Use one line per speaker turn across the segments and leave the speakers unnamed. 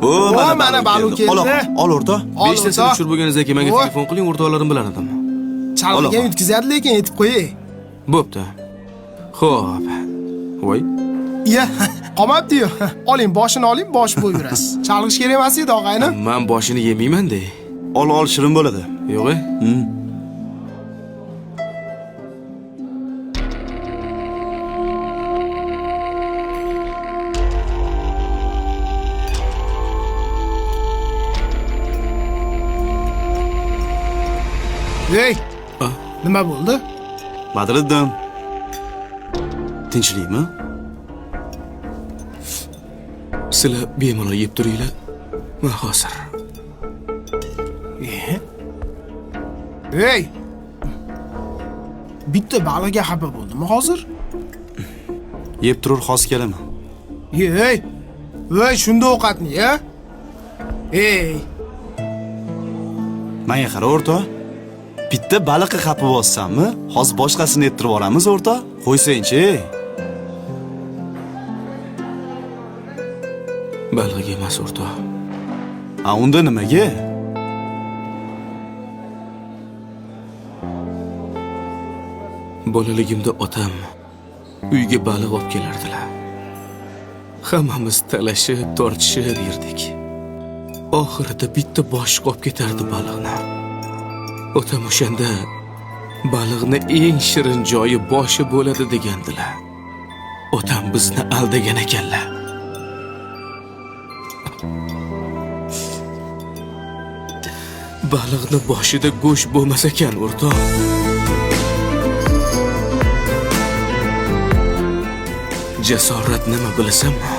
O,
mana Balu keldi.
Ol o'rtoq.
Ol
Beshtasini
o'rtoq.
tushirib bo'lganingizdan keyin menga
Voy.
telefon qiling, o'rtoqlarim bilan edim.
Chalg'iga ham yutkazadi, lekin aytib qo'yay.
Bo'pti. Xo'p. Voy.
Iya, qolmabdi-yu. Oling, boshini oling, bosh bo'lib yurasiz. Chalg'ish kerak emas edi, og'ayni.
Men boshini yemayman-da.
Ol, ol, shirin bo'ladi.
Yo'q. E?
Ey, nima bo'ldi?
Badriddin. Tinchlikmi?
Sizlar bemalol yeb turinglar. Men hozir.
Ey! Bitta baliqga xafa bo'ldimi hozir?
Yeb turur, hozir kelaman.
Ey! Voy, shunda ovqatni, ya? Ey!
Menga qara o'rtoq. Bitta baliqqa xafa bo'lsanmi? Hozir boshqasini ettirib yuboramiz o'rtoq. Qo'ysangchi.
Baliq emas o'rtoq.
A unda nimaga?
Bolaligimda otam uyga baliq olib kelardilar. Hammamiz talashib, tortishib yerdik. Oxirida bitta bosh qolib ketardi baliqni. Otam o'shanda baliqni eng shirin joyi boshi bo'ladi degandilar. Otam bizni aldagan ekanlar. Baliqni boshida go'sht bo'lmas ekan, o'rtoq. Jasorat nima bilasanmi?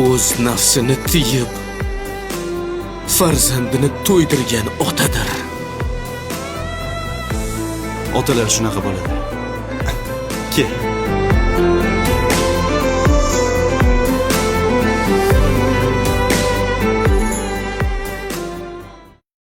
O'z nafsini tiyib, farzandini to'ydirgan otadir.
Otalar shunaqa bo'ladi. Kel.